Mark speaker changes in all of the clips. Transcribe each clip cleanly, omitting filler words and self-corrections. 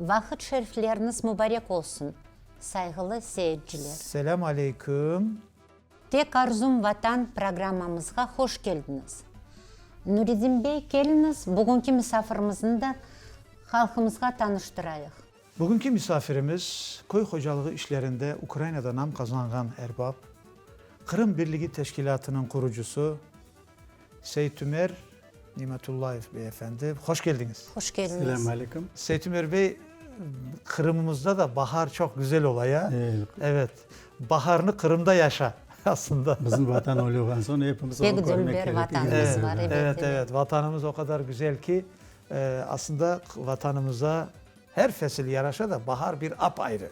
Speaker 1: Vaqıt şerifleriñiz mubarek olsun, sayğılı seyirciler!
Speaker 2: Selâm aleyküm!
Speaker 1: Tek arzum Vatan programmamızğa hoş keldiñiz! Nuredin bey, keliñiz, bugünki misafirimizni da halqımızğa tanıştırayıq.
Speaker 2: Bugünki misafirimiz, köy hocalığı işlerinde Ukrainada nam qazanğan erbap, Qırım Birligi teşkilâtınıñ qurucısı Seytümer Nimetullayev beyefendi. Hoş keldiñiz!
Speaker 1: Hoş keldiñiz!
Speaker 3: Selâm aleyküm!
Speaker 2: Seytümer bey, Qırımımızda da bahar çoq güzel ola, ya?
Speaker 3: Evet.
Speaker 2: Evet. Baharnı Qırımda yaşa, aslında.
Speaker 3: Bizim Vatan olüğan soñ epimiz onı
Speaker 1: Pek
Speaker 3: körmek
Speaker 1: dülber
Speaker 3: kerek.
Speaker 1: Vatanımız var, ebet,
Speaker 2: Evet, evet. Vatanımız o qadar güzel ki, aslında Vatanımıza Her fesil yaraşa da bahar bir apayrı.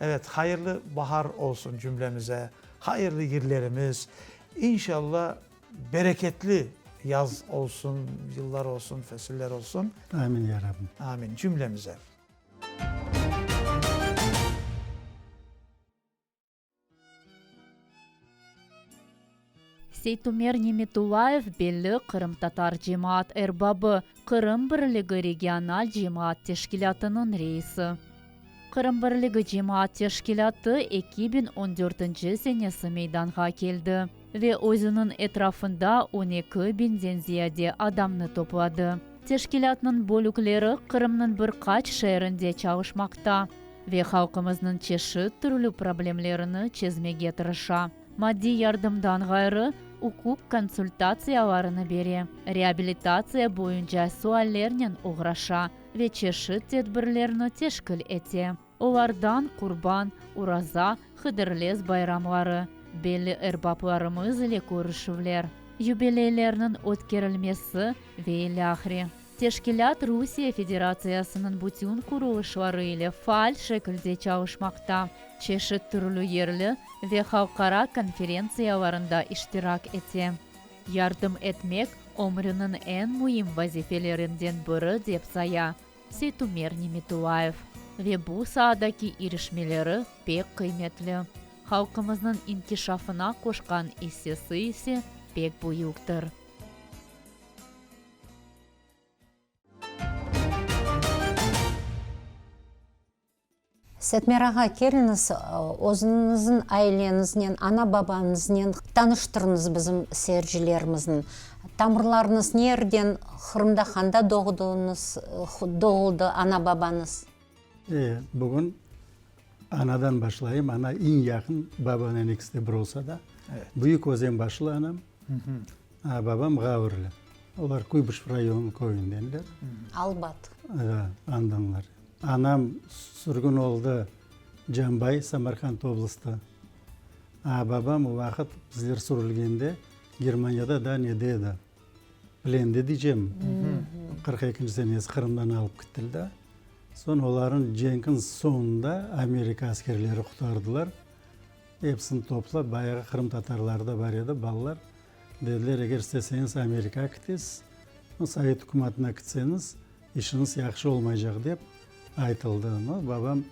Speaker 2: Evet, hayırlı bahar olsun cümlemize, hayırlı yıllarımız, inşallah bereketli yaz olsun, yıllar olsun, fesiller olsun.
Speaker 3: Amin, ya Rabbim.
Speaker 2: Amin, cümlemize.
Speaker 4: Seytumer Nimetullayev belli qırımtatar cemaat erbabı, Qırım birligi regional cemaat teşkilâtınıñ reisi. Qırım birligi cemaat teşkilâtı 2014-nci senesi meydanğa keldi ve özüniñ etrafında on eki biñden ziyade adamnı topladı. Teşkilâtnıñ bölükleri Qırımnıñ bir qaç şeerinde çalışmaqta. Ve halqımıznıñ çeşit türlü problemlerini çezmege tırışa. Maddiy yardımdan ğayrı, uquq konsultatsiyalarını bere, reabilitatsiya boyunca suallernen oğraşa ve çeşit tedbirlerni teşkil ete. Olardan Qurban, Uraza, Hıdırlez bayramları, belli erbaplarımız ile körüşüvler, yubileylerniñ ötkerilmesi ve ilâhre. Teşkilât Rusiye Federatsiyasınıñ bütün qurulışları ile faal şekilde çalışmaqta, çeşit türlü yerli ve halqara konferentsiyalarında iştirak ete. Yardım etmek, ömrüniñ eñ müim vazifelerinden biri dep saya Seytumer Nimetullayev ve bu saadaki irişmeleri pek qıymetli, halqımıznıñ inkişafına qoşqan issesi ise pek büyüktir.
Speaker 1: Setmer ağa, keliñiz, özüñizniñ aileñiznen, ana-babañıznen tanıştırıñız bizim seyircilerimizniñ. Tamırlarıñız nereden, Qırımda qanda doğdıñız, doğuldı ana-babañız?
Speaker 3: E, bugün anadan başlayım. Ana eñ yaqın, babanen ikisi de bir olsa da. Büyük Özenbaşlı anam. A, babam Ğavrlı. Olar Kuybışev rayonınıñ köyündenler.
Speaker 1: Albat.
Speaker 3: Da, andanlar. Anam sürgün oldı Cambay, Samarkand oblastı. A, babam o vaqıt bizler sürülgende Germaniyada da nede edi, plende diycem, 42-nci senesi Qırımdan alıp kittiler da. Soñ olarnıñ cenkniñ soñunda Amerika askerleri qurtardılar. Episini toplap, bayağı qırımtatarları da bar edi, balalar. Dediler, eger isteseñiz Amerikağa kitesiz, Sovet ükümatına kitseñiz, işiñiz yahşı olmaycaq, dep aytıldı. No, babam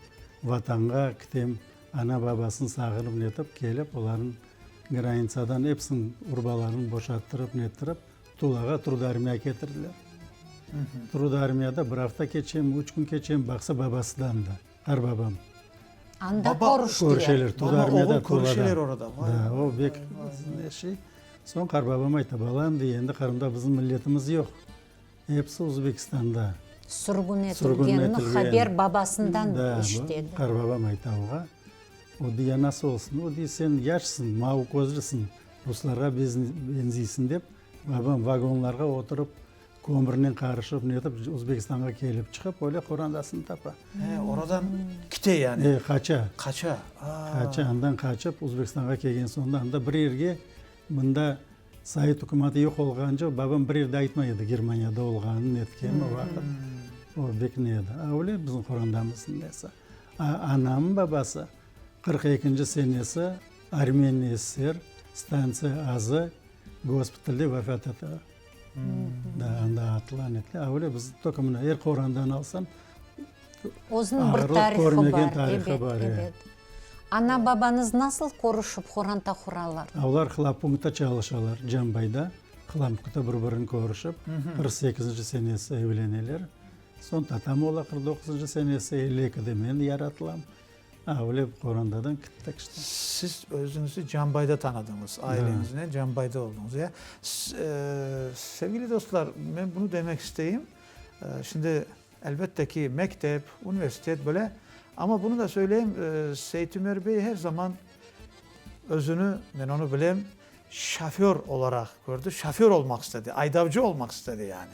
Speaker 3: Vatanğa kitem, ana-babasını sağınıp netip, kelip, olarnıñ granitsadan episiniñ urbalarını boşattırıp, nettirip, Tulağa trudarmiya ketirdiler. Trudarmiyada bir afta keçemi, üç kün keçemi, baqsa babası da anda. Qarbabam.
Speaker 1: Anda körüştiler.
Speaker 3: Körüşeler,
Speaker 2: Baba, oğul körüşeler orada.
Speaker 3: Da, o bek ne şey. Soñ qarbabam ayta, balam, dey, endi Qırımda bizim milletimiz yoq. Episi Uzbekistanda.
Speaker 1: Sürgün etilgenini haber babasından eşitedi.
Speaker 3: Da, qarbabam ayta oğa. O dey, ya nasıl olsun? O dey, sen yaşsıñ, mavı közlüsiñ, ruslarğa benziysiñ dep, babam vagonlarğa oturıp, Kömürnen qarışıp, netip, Özbekistanğa kelip çıqıp, öyle qorandasını tapa.
Speaker 2: He, oradan kite yani?
Speaker 3: E, qaça.
Speaker 2: Qaça,
Speaker 3: a. Qaça, andan qaçıp, Özbekistanğa kelgen soñunda anda bir yerge, mında Sovet ükümeti yoq olğance, babam bir yerde aytmay edi Germaniyada olğanını, netkenini o vaqıt. O bek ne edi. A öyle bizim qorandamıznıñ nesi. A anamnıñ babası 42-nci senesi Armeniya SSR, stantsiya Azı, gospitalde vefat ete. Da, anda atıla, netile. A öyle biz tolko mına er qorandan alsam,
Speaker 1: Özüniñ bir
Speaker 3: ağırlıq
Speaker 1: tarihı
Speaker 3: körmegen
Speaker 1: bar,
Speaker 3: tarihı
Speaker 1: ebet,
Speaker 3: bar, e.
Speaker 1: ebet. Ana-babañız nasıl körüşip qoranta quralar?
Speaker 3: A olar hlampunktda çalışalar, Canbayda. Hlampunktda bir-birini körüşip, 48-nci senesi evleneler. Soñ tatam ola 49-ncı senesi, 52-de men yaratılam. A, öyle qorantadan kittik işte.
Speaker 2: Siz özüñizni Canbayda tanıdıñız, aileñiznen Canbayda oldıñız, ya? Sevgili dostlar, men bunı demek isteyim, şimdi, elbette ki, mektep, universitet böyle, amma bunı da söyleyim, Seytümer bey her zaman özüni, men onı bilem, şoför olaraq kördi, şoför olmaq istedi, aydavcı olmaq istedi yani.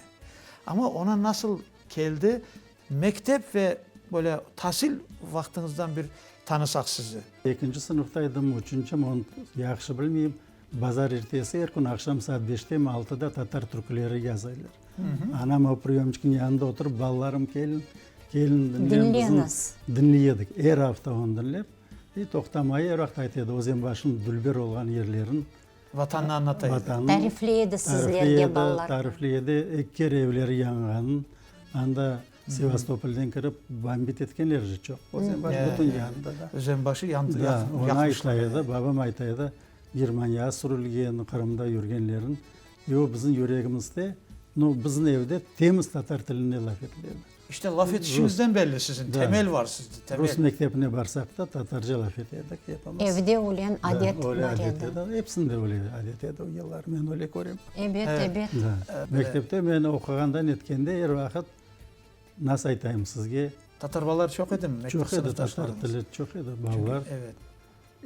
Speaker 2: Amma ona nasıl keldi, Mektep ve böyle tasil vaqtıñızdan bir tanısaq sizi.
Speaker 3: Ekinci sınıfta edim, üçünci, onı yahşı bilmeyim. Bazar ertesi er kün aqşam saat beştemi, altıda tatar türküleri yaza ediler. Anam o priyomçikniñ yanında oturıp, balalarım, kelin, kelin,
Speaker 1: diñleñiz.
Speaker 3: Diñley edik. Er afta onı diñlep, i toqtamay er vaqıt ayta edi, Özenbaşnıñ dülber olğan yerlerin.
Speaker 2: Vatannı añlata edi.
Speaker 1: Tarifley edi sizlerge, balalar.
Speaker 3: Tarifley edi, eki kere evleri yanğanın, anda Sevastopolden kirip bombit etkenler de çoq. Özenbaşı bütün yandı da.
Speaker 2: Özenbaşı yandı,
Speaker 3: yaqmışlar. Onı ayta edi, babam ayta edi, Germaniyağa sürülgen, Qırımda yürgenlerin. E o bizim yüregimizde, no, bizim evde temiz tatar tilinde laf etile edi.
Speaker 2: İşte laf etişiñizden belli siziñ, temel var sizde, temel.
Speaker 3: Rus mektebine barsaq da tatarca laf ete edik
Speaker 1: epimiz. Evde ölen adet
Speaker 3: bar edi. Episinde öyle adet edi o yıllar, men öyle körem.
Speaker 1: Ebet, ebet.
Speaker 3: Mektepte men oquğanda netkende er vaqıt, nasıl aytayım sizge.
Speaker 2: Tatar balalar çoq edimi
Speaker 3: mektep sınıfdaşlarıñız? Çoq edi, tatar tili çoq edi balalar.
Speaker 2: Evet.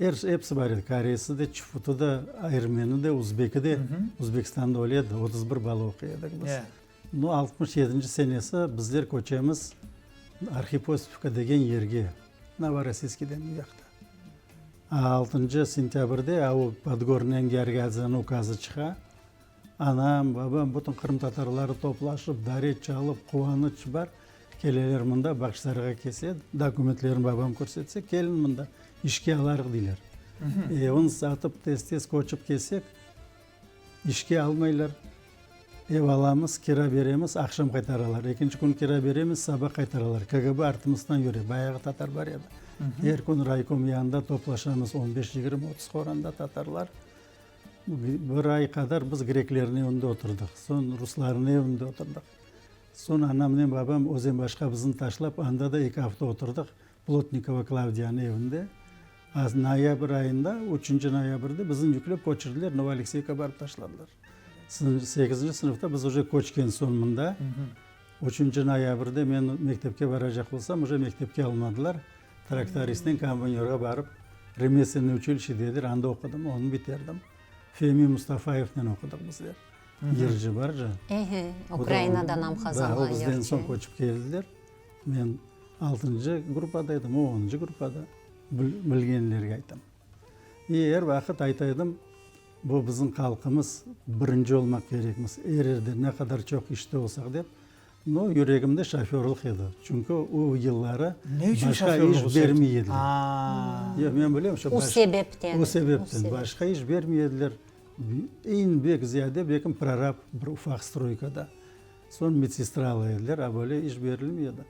Speaker 3: Er, episi bar edi, koreysi de, çufutı da, ermeni de, uzbeki de, Uzbekistanda öyle edi, 31 bala oquy edik biz. Nu, altmış yedinci senesi bizler köçemiz Arhiposipivka degen yerge, Novorossiyskiden bu yaqta. Altıncı sentâbrde a o Podgornıñ Georgiadzeniñ ukazı çıqa. Anam, babam, bütün qırımtatarları toplaşıp, dare çalıp, quvanıç bar. Keleler mında, Bağçasarayğa kelse, dokumentlerini babam körsetse, kelin mında, işke alarıq deyler. Evin satıp, tez-tez köçip kelsek, İşke almaylar. Ev alamız, kira beremiz, aqşam qaytaralar. Ekinci kün kira beremiz, saba qaytaralar. KGB artımızdan yüre. Bayağı tatar bar edi. Er kün raykom yanında toplaşamız, on beş, 20, 30 qoranda tatarlar. Bir ay qadar biz greklerniñ evinde oturdıq. Soñ ruslarnıñ evinde oturdıq. Soñ anamnen babam Özenbaşqa bizni taşlap, anda da eki afta oturdıq. Plotnikova Klavdiyanıñ evinde. Noyabr ayında, üçünci noyabrde bizni yüklep köçürdiler, Novoalekseyevka barıp taşladılar. Sekizinci sınıfta biz uje köçken soñ mında, üçünci noyabrde men mektepke baracaq olsam, uje mektepke almadılar. Traktoristnen kombaynörğa barıp, remeslennoye uçilişçe dediler, anda oqudım, onı biterdim. Femi Mustafayevnen oqudıq bizler. Yırcı bar ja.
Speaker 1: Ehe, Ukrainada nam qazanğan yırcı.
Speaker 3: O bizden soñ köçip keldiler. Men altıncı gruppada edim, o onuncı gruppada, bilgenlerge aytam. İ er vaqıt ayta edim, bu bizim halqımız, birinci olmaq kerekmiz, er yerde ne qadar çoq işte olsaq dep. No, yüregimde şoförlıq edi, çünki o yılları
Speaker 2: Ne içün
Speaker 3: başqa
Speaker 2: şoförlıq
Speaker 3: iş bermey ediler. Yoq, men bilem,
Speaker 1: O sebepten.
Speaker 3: O sebepten, başqa iş bermey ediler. Eñ bek ziyade bekim prorab bir ufaq stroykada. Soñ medsestra ala ediler, a böyle iş berilmey edi.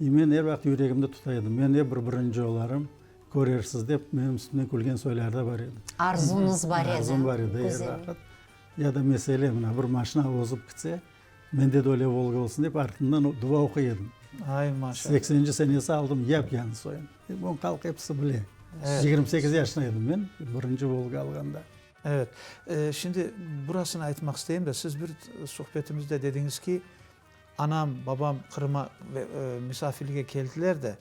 Speaker 3: İ men er vaqıt yüregimde tuta edim, men ep bir birinci olarım, körersiz dep, menim üstümden külgen soylar da bar edi.
Speaker 1: Arzuñız bar edi.
Speaker 3: Arzum bar edi er vaqıt. Ya da mesele, mına, bir maşina ozıp kitse, mende de öyle Volga olsun dep, artından dua oquy edim.
Speaker 2: Ay, maşallah.
Speaker 3: Sekseninci senesi aldım, yap-yañı soyum. Bunı halq episi bile. 28 yaşında edim men, birinci Volga alğanda.
Speaker 2: Evet. Şimdi burasını aytmaq isteyim de, siz bir suhbetimizde dediñiz ki, anam, babam Qırıma misafirlige keldiler de,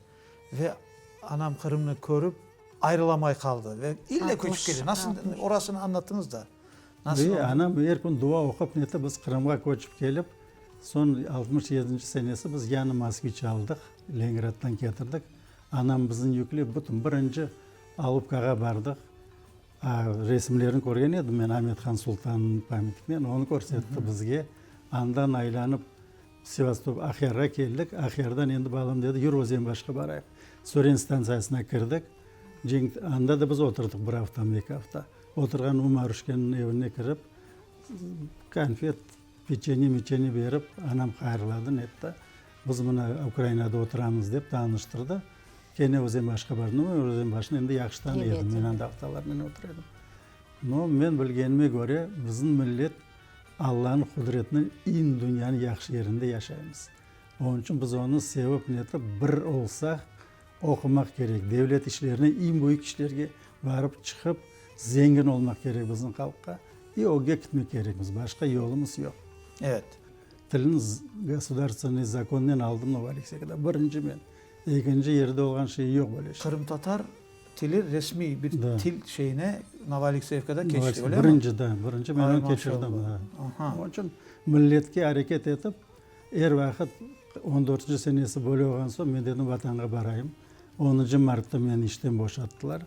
Speaker 2: ve anam Qırımnı körip ayrılamay qaldı ve ille köçip keldi. Nasıl, orasını añlattıñız da. Nasıl
Speaker 3: Ve anam er kün dua oqup netti, biz Qırımğa köçip kelip, soñ 67-nci senesi biz yañı Moskviç aldıq, Leningraddan ketirdik. Anam bizni yüklep bütün birinci Alupkağa bardıq. Resimlerini körgen edim men, Amet-Han Sultannıñ pamятnikinen, onı körsetti bizge. Andan aylanıp Sevastop, Aqyarğa keldik. Aqyardan endi balam dedi, yür Özenbaşqa barayıq. Sören stantsiyasına kirdik. Cenk, anda da biz oturdıq bir aftamı, eki afta. Oturğan Umaruşkeniñ evine kirip, konfet, peçenye, meçenye berip, anam hayırladı, netti. Biz mına Ukrainada oturamız dep tanıştırdı. Kene Özenbaşqa bardım. No, Özenbaşnı endi yahşı tanıy edim. Men anda aftalarnen otura edim. No, men bilgenime köre, bizim millet Allanıñ qudretinen eñ dünyanıñ yahşı yerinde yaşaymız. Onıñ içün biz onı sevip netip bir olsaq oqumaq kerek, devlet işlerine, eñ büyük işlerge barıp çıqıp zengin olmaq kerek bizim halqqa i ögge kitmek kerekmiz, başqa yolumız yoq.
Speaker 2: Evet.
Speaker 3: Tilni gosudarstvenniy zakonnen aldım Novoalekseyevkada, birinci men. Ekinci yerde olğan şey yoq böyle şey.
Speaker 2: Qırımtatar tili resmiy bir til şeyine Novoalekseyevkada keçti, öyle mi?
Speaker 3: Birinci, da, birinci men onı keçirdim, da. Onıñ içün milletke areket etip, er vaqıt on dörtünci senesi böyle olğan soñ, men dedim, Vatanğa barayım. Onuncu martta meni işten boşattılar.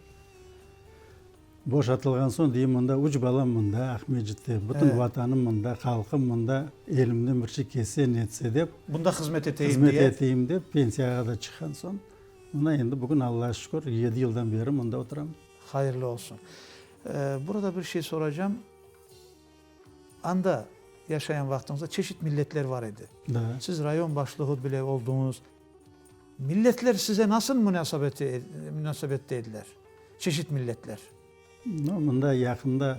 Speaker 3: Boşatılğan soñ, deyim, mında üç balam mında, Aqmescitte, bütün Vatanım mında, halqım mında, elimden bir şey kelse, netse dep.
Speaker 2: Bunda hızmet eteyim diye.
Speaker 3: Hızmet eteyim dep, pensiyağa da çıqqan soñ, mına endi bugün, Allağa şükür, yedi yıldan beri mında oturam.
Speaker 2: Hayırlı olsun. Burada bir şey soracağım. Anda yaşayan vaqtıñızda çeşit milletler var edi.
Speaker 3: Da.
Speaker 2: Siz rayon başlığı bile olduñız. Milletler size nasıl munasebette ediler? Çeşit milletler.
Speaker 3: No, mında yaqında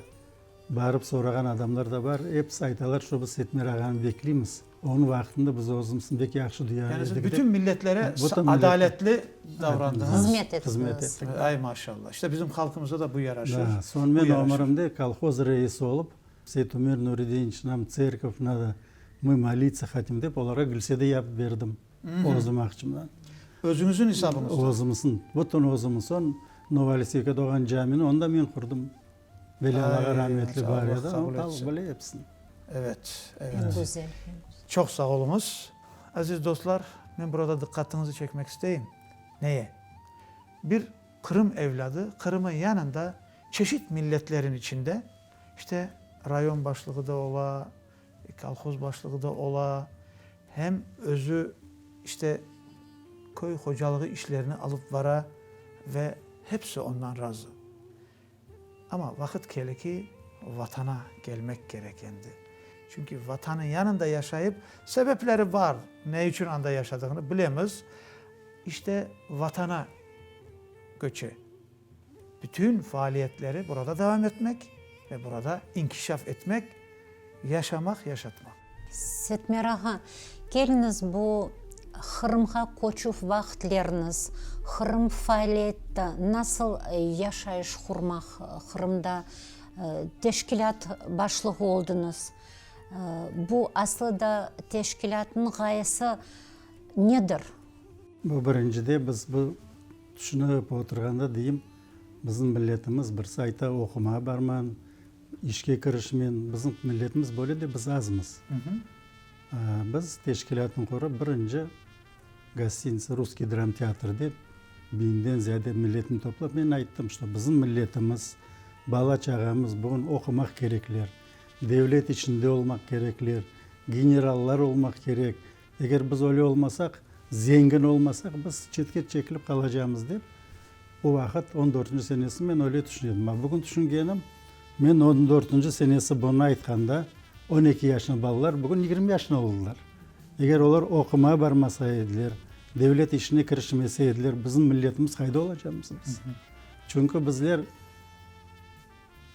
Speaker 3: barıp sorağan adamlar da bar. Episi aytalar, şo biz Setmer ağanı bekleymiz. Onıñ vaqtında biz özümüzni bek yahşı duyar
Speaker 2: Yani siz
Speaker 3: edik dep.
Speaker 2: bütün milletlere
Speaker 3: Bütün milletler.
Speaker 2: adaletli davrandıñız.
Speaker 1: Hızmet ettiniz.
Speaker 3: Hızmet ettik.
Speaker 2: Ay, maşallah. İşte bizim halqımıza da bu yaraşır.
Speaker 3: Da, soñ
Speaker 2: Bu
Speaker 3: men
Speaker 2: yaraşır.
Speaker 3: ömürimde kolhoz reisi olıp, Seytumer Nuridinç, nam tserkov nado, mı molitsa hotim dep, olarğa kilse de yapıp berdim. Özüm aqçımdan.
Speaker 2: Özüñizin esabıñızdan?
Speaker 3: Özümizin. Bütün özümiz. Soñ Novoalekseevkada olğan camini, onı da men qurdım. Belâl ağa rametli bar edi, o halq bile episini.
Speaker 2: Evet, evet.
Speaker 1: Pek güzel.
Speaker 2: Çoq sağ oluñız. Aziz dostlar, men burada diqqatıñızı çekmek isteyim. Neye? Bir Qırım evlâdı, Qırımın yanında çeşit milletlerin içinde, işte, rayon başlığı da ola, kolhoz başlığı da ola, hem özü, işte, köy hocalığı işlerini alıp vara ve hepsi ondan razı. Amma vaqıt kele ki, Vatana kelmek kerek endi. Çünki Vatanıñ yanında yaşayıp, sebepleri bar, ne içün anda yaşadığını bilemiz, işte Vatana köçe. Bütün faaliyetleri burada devam etmek ve burada inkişaf etmek, yaşamaq, yaşatmaq.
Speaker 1: Setmer ağa, keliñiz bu Qırımğa köçüv vaqıtlarıñız, Qırım faaliyeti, nasıl yaşayış qurmaq Qırımda, teşkilât başlığı oldıñız. Bu aslı da teşkilâtnıñ ğayesi nedir?
Speaker 3: Bu birincide biz bu tüşünip oturğanda deyim, bizim milletimiz bir sayta oqumağa barman, İşke kirişmen, bizim milletimiz böyle de biz azmız. Biz teşkilâtnı qurıp, birinci gostinitsa Russkiy dramteatr dep, biñden ziyade milletni toplap, men ayttım, şto bizim milletimiz, bala-çağamız bugün oqumaq kerekler, devlet içinde olmaq kerekler, generallar olmaq kerek. Eger biz öyle olmasaq, zengin olmasaq, biz çetke çekilip qalacamız dep, o vaqıt, on dörtünci senesi men öyle tüşünedim. A bugün tüşüngenim, men on dörtünci senesi bunı aytqanda, 12 yaşında balalar bugün 20 yaşında oldılar. Eger olar oqumağa barmasa ediler, devlet işine kirişmese ediler, bizim milletimiz qayda olacamız biz? Çünki bizler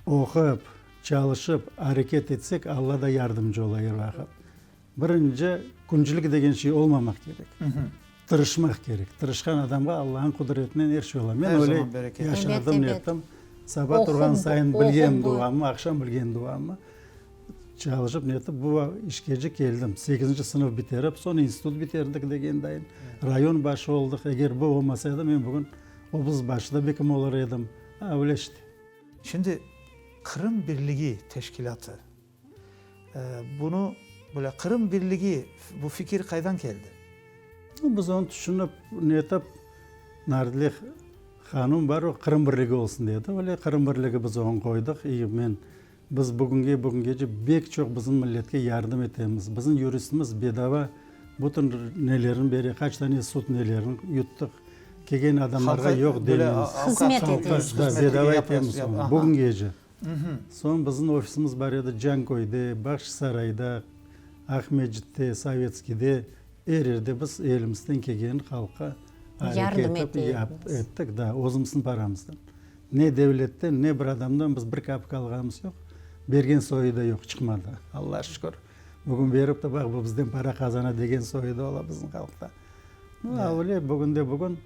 Speaker 3: oqup, çalışıp, areket etsek, Alla da yardımcı ola er vaqıt. Birinci, küncülik degen şey olmamaq kerek. Tırışmaq kerek. Tırışqan adamğa Allahnıñ qudretinen er şey ola. Men öyle yaşadım, nettim. Saba turğan sayın bilgen duamı, aqşam bilgen duamı çalışıp, netip, bu işkece keldim. Sekizinci sınıf biterip, soñ institut biterdik degen dayın. Rayon başı oldıq. Eger bu olmasa edi, men bugün oblast başı da bekim olur edim. Öyle işte.
Speaker 2: Şimdi Qırım Birligi teşkilâtı Bunı, böyle Qırım birligi, bu fikir qaydan keldi?
Speaker 3: Biz onı tüşünip, netip, Nardile hanım bar, o Qırım birligi olsun dedi. Öyle Qırım birligi biz oñı qoydıq. İ men, biz bugünge, bugüngece bek çoq bizim milletke yardım etemiz. Bizim yuristimiz bedava bütün nelerini bere, qaç tane sud nelerini yuttıq. Kelgen adamlarğa yoq demeymiz.
Speaker 1: Hızmet etesiz.
Speaker 3: Da, bedava etemiz onı, bugüngece. Soñ bizim ofisimiz bar edi Canköyde, Bağçasarayda, Aqmescitte, Sovetskiyde, er yerde biz elimizden kelgeni halqqa areket etip ettik, da, özümizniñ paramızdan. Ne devletten, ne bir adamdan biz bir kapik alğanımız yoq, bergen soyu da yoq, çıqmadı, Allağa şükür. Bugün berip de, baq, bu bizden para qazana degen soyu da ola bizim halqta. Nu, a öyle bugünde bugün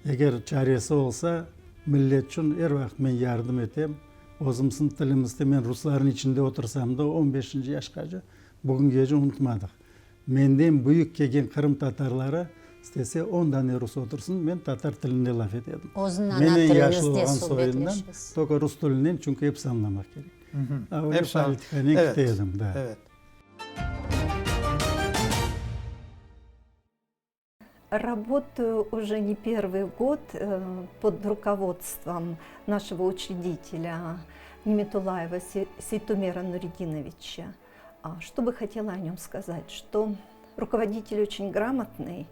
Speaker 3: eger çaresi olsa, milletçün er vaqıt men yardım etem. Özümizniñ tilimizde men ruslarnıñ içinde otursam da, on beşinci yaşqace, bugüngece unutmadıq. Menden büyük kelgen qırım tatarları istese on dane rus otursın, men tatar tilinde laf etedim.
Speaker 1: Özüniñ ana
Speaker 3: Men eñ yaşlı
Speaker 1: tilinizde
Speaker 3: olğan soyundan
Speaker 1: subetleşiz.
Speaker 3: tolko rus tilinen, çünki episi añlamaq kerek. A öyle
Speaker 2: Episi añ-
Speaker 3: politikanen
Speaker 2: Evet,
Speaker 3: kete edim, da.
Speaker 2: evet.
Speaker 5: Работаю уже не первый год э, под руководством нашего учредителя Неметулаева Сейтумера Нуридиновича. А, что бы хотела о нем сказать? Что руководитель очень грамотный,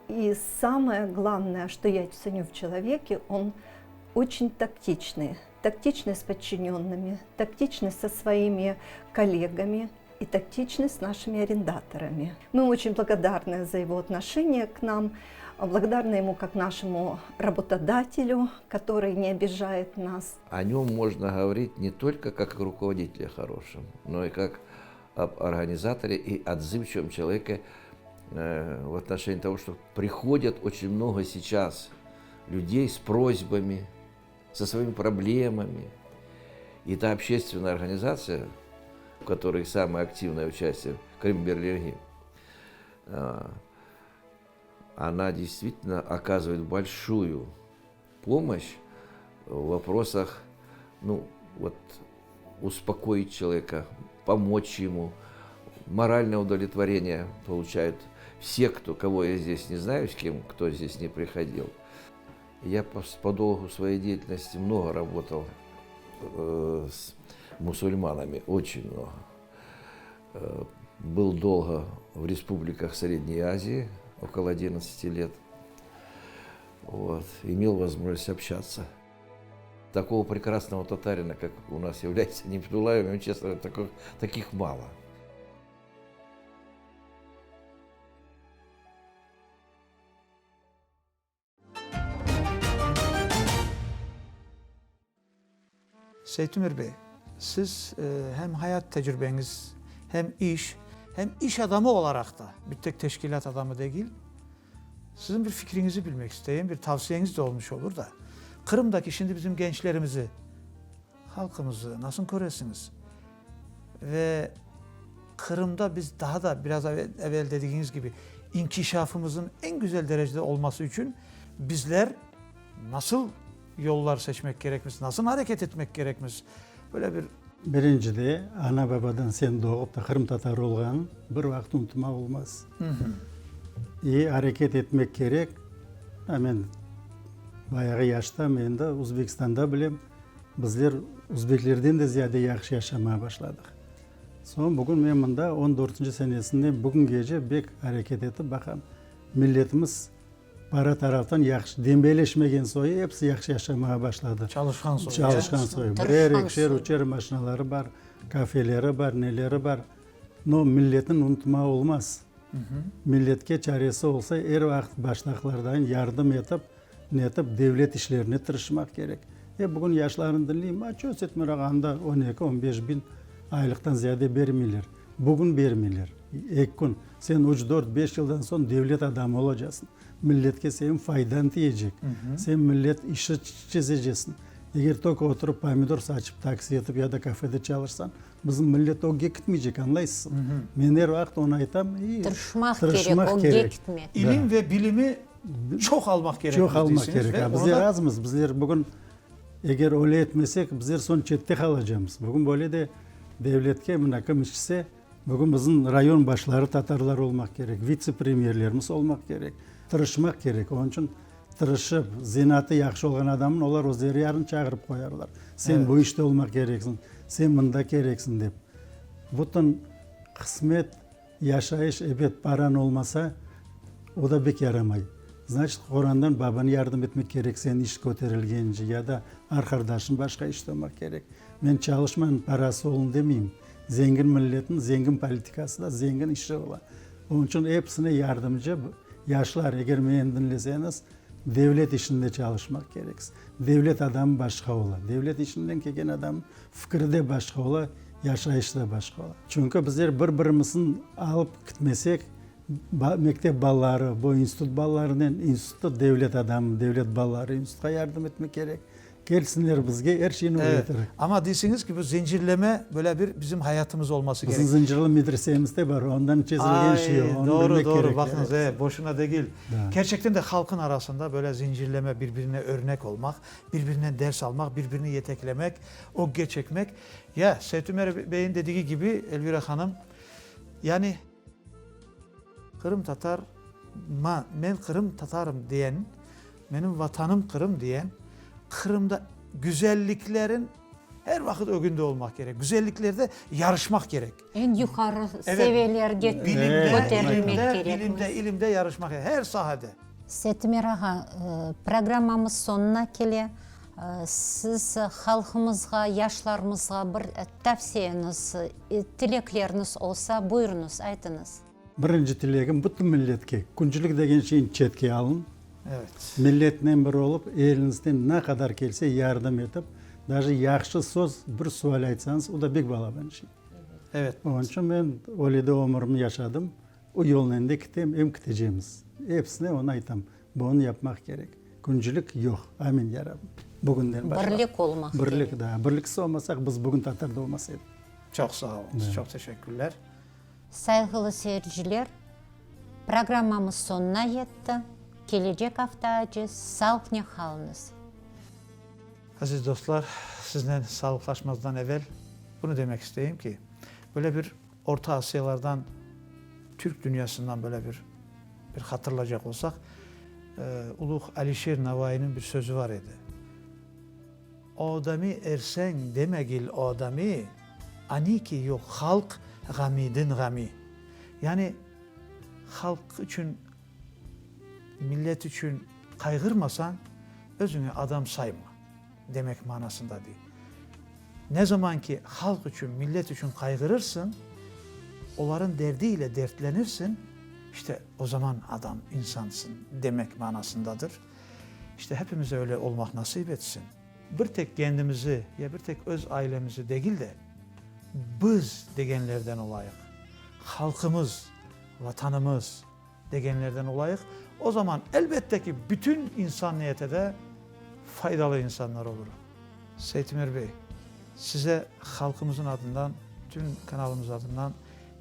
Speaker 5: и самое главное, что я ценю в человеке, он очень тактичный. Тактичный с подчиненными, тактичный со своими коллегами и тактичный с нашими арендаторами. Мы очень благодарны за его отношение к нам, благодарны ему как нашему работодателю, который не обижает нас.
Speaker 6: О нем можно говорить не только как о руководителе хорошем, но и как об организаторе и отзывчивом человеке э, в отношении того, что приходят очень много сейчас людей с просьбами, со своими проблемами. И та общественная организация, в которой самое активное участие Крым-Берлинги, э, она действительно оказывает большую помощь в вопросах, ну, вот, успокоить человека, помочь ему, моральное удовлетворение получают все, кто, кого я здесь не знаю, с кем, кто здесь не приходил. Я по, по долгу своей деятельности много работал э, с мусульманами, очень много. Э, был долго в республиках Средней Азии, около 11 лет. Вот, имел возможность общаться. Такого прекрасного татарина, как у нас является Неметулаев, честно, таких, таких мало.
Speaker 2: Seytümür Bey, siz e, hem hayat tecrübeniz, hem iş, hem iş adamı olarak da, bir tek teşkilat adamı değil, sizin bir fikrinizi bilmek isteyeyim, bir tavsiyeniz de olmuş olur da. Kırım'daki şimdi bizim gençlerimizi, halkımızı nasıl köresiniz? Ve Kırım'da biz daha da biraz evvel, evvel dediğiniz gibi inkişafımızın en güzel derecede olması için bizler nasıl yollar seçmek gerekmiş, nasıl hareket etmek gerekmiş? Böyle bir
Speaker 3: Birincide, ana-babadan sen doğıp da qırımtatar olğanıñ bir vaqıt unutmaq olmaz. İ areket etmek kerek. A men bayağı yaştam endi, Uzbekistanda bilem, bizler uzbeklerden de ziyade yahşı yaşamağa başladıq. Soñ bugün men mında on dörtünci senesinden bugüngece bek areket etip baqam, milletimiz Para taraftan yahşı, dembeleşmegen soyu episi yahşı yaşamağa başladı.
Speaker 2: Çalışqan soyu.
Speaker 3: Çalışqan soyu. Birer, ekişer, üçer maşinaları bar, kafeleri bar, neleri bar. No, milletni unutmağa olmaz. Milletke çaresi olsa, er vaqıt baştaqlardan yardım etip, netip, devlet işlerine tırışmaq kerek. E, bugün yaşlarnı diñleyim, a, ço Setmir ağa, anda on eki, on beş biñ aylıqtan ziyade bermeyler. Bugün bermeyler, eki kün. Sen üç, dört, beş yıldan soñ devlet adamı olacasıñ. Milletke seniñ faydañ tiyecek. Sen millet işi çezecesiñ. Eger tok oturıp pomidor saçıp, taksi etip ya da kafede çalışsañ, bizim millet ögge kitmeycek, añlaysızmı? Men er vaqıt onı aytam.
Speaker 1: I Tırışmaq kerek, ögge kitmek.
Speaker 2: İlim ve bilimi çoq almaq kerekmiz
Speaker 3: Çoq almaq
Speaker 2: deysiñiz
Speaker 3: kerek.
Speaker 2: ve
Speaker 3: Bizler
Speaker 2: onı da.
Speaker 3: azmız, bizler bugün eger öyle etmesek, bizler soñ çette qalacamız. Bugün böyle de Devletke mına kim işçise, bugün bizim rayon başları tatarlar olmaq kerek, vitse-premyerlerimiz olmaq kerek, tırışmaq kerek. Onıñ içün tırışıp, zenaatı yahşı olğan adamnı olar özleri yarın çağırıp qoyarlar. Sen bu işte olmaq kereksiñ, sen mında kereksiñ dep. Bütün qısmet, yaşayış, ebet, paran olmasa, o da bek yaramay. Znaçit, qorandan baban yardım etmek kerek, sen iş köterilgence ya da arqardaşıñ başqa işte olmaq kerek. Men çalışmañ, parası olun demeyim. Zengin milletniñ zengin politikası da, zengin işi ola. Onıñ içün episine yardımcı yaşlar, eger meni diñleseñiz, devlet işinde çalışmaq kereksiz. Devlet adamı başqa ola. Devlet işinden kelgen adamnıñ fikri de başqa ola. Yaşayış da başqa ola. Çünki bizler bir-birimizni alıp kitmesek, mektep balaları bu institut balalarınen, institutta devlet adamı, devlet balaları institutqa yardım etmek kerek. Kelsinler bizge, er şeyni ögretir.
Speaker 2: Evet. Amma deysiñiz ki, bu zincirleme böyle bir bizim hayatımız olması kerek.
Speaker 3: Bizim zincirli medresemiz de bar, ondan çezilgen şey yoq, onı
Speaker 2: bilmek kerek. Doğru, doğru, baqıñız, e, boşuna degil. Kerçekten de halqın arasında böyle zincirleme, bir-birine örnek olmaq, bir-birinden ders almaq, bir-birini yeteklemek, ögge çekmek. Ya, Seytümer beyniñ dedigi kibi, Elvira hanım, yani qırımtatar, ma, men qırımtatarım diyen, menim Vatanım Qırım diyen, Qırımda güzelliklerin her vaqıt ögünde olmaq kerek, güzelliklerde yarışmaq kerek.
Speaker 1: Eñ yuqarı seviyelerge köterilmek kerekmiz.
Speaker 2: Bilimde, ilimde yarışmaq kerek, her sahada.
Speaker 1: Seytümer ağa, programmamız soñuna kele. Siz halqımızğa, yaşlarımızğa bir tavsiyeñiz, tilekleriñiz olsa, buyurıñız, aytıñız.
Speaker 3: Birinci tilegim bütün milletke, küncülik degen şeyni çetke alıñ. Milletnen bir olıp, elinizden ne qadar kelse yardım etip, daje yahşı söz, bir sual aytsañız, o da bek balaban şey. Onıñ içün men öyle de ömürimni yaşadım, o yolnen de kitem, em kitecemiz. Episine onı aytam. Bunı yapmaq kerek. Küncülik yoq. Amin, ya Rabbim. Bugünden başlap.
Speaker 1: Birlik olmaq
Speaker 3: kerek. Birlik, da. Birliksiz olmasaq, biz bugün tatar da olmaz edik.
Speaker 2: Çoq sağ oluñız. Çoq teşekkürler.
Speaker 1: Sayğılı seyirciler, programmamız soñuna yetti. Kelecek aftaace sağlıqnen qalıñız.
Speaker 2: Aziz dostlar, siznen sağlıqlaşmazdan evel bunı demek isteyim ki, böyle bir Orta Asiyalardan, Türk dünyasından böyle bir bir hatırlaycaq olsaq, uluğ Alişer Navainiñ bir sözü var edi, Odami erseñ demegil odami, aniki yoq halq ğamidin ğami. Yani halq içün, millet içün qayğırmasañ, özüñi adam sayma, demek manasında dey. Ne zaman ki halq içün, millet içün qayğırırsıñ, oların derdi ile dertlenirsiñ, işte o zaman adam, insansıñ demek manasındadır. İşte hepimize öyle olmaq nasip etsin. Bir tek kendimizi ya bir tek öz ailemizi degil de, biz degenlerden olayıq, halqımız, Vatanımız degenlerden olayıq, o zaman elbette ki bütün insaniyete de faydalı insanlar olurıq. Seytimer bey, size halqımızın adından, tüm kanalımız adından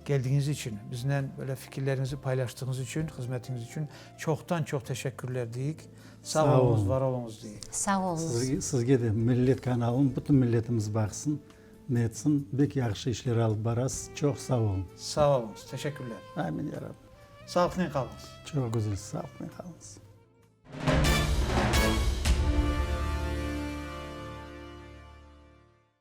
Speaker 2: geldiğiniz içün, biznen böyle fikirlerinizi paylaştığınız içün, hızmetiñiz içün çoqtan-çoq teşekkürler deyik. Sağ oluñız, var oluñız deyik.
Speaker 1: Sağ oluñız.
Speaker 3: Sizge de Millet kanalın bütün milletimiz baqsın. Netsin, bek yahşı işler alıp barasız, çoq sağ oluñ.
Speaker 2: Sağ oluñız, teşekkürler.
Speaker 3: Amin, ya Rabbi.
Speaker 2: Sağlıqnen qalıñız.
Speaker 3: Çoq güzel, sağlıqnen qalıñız.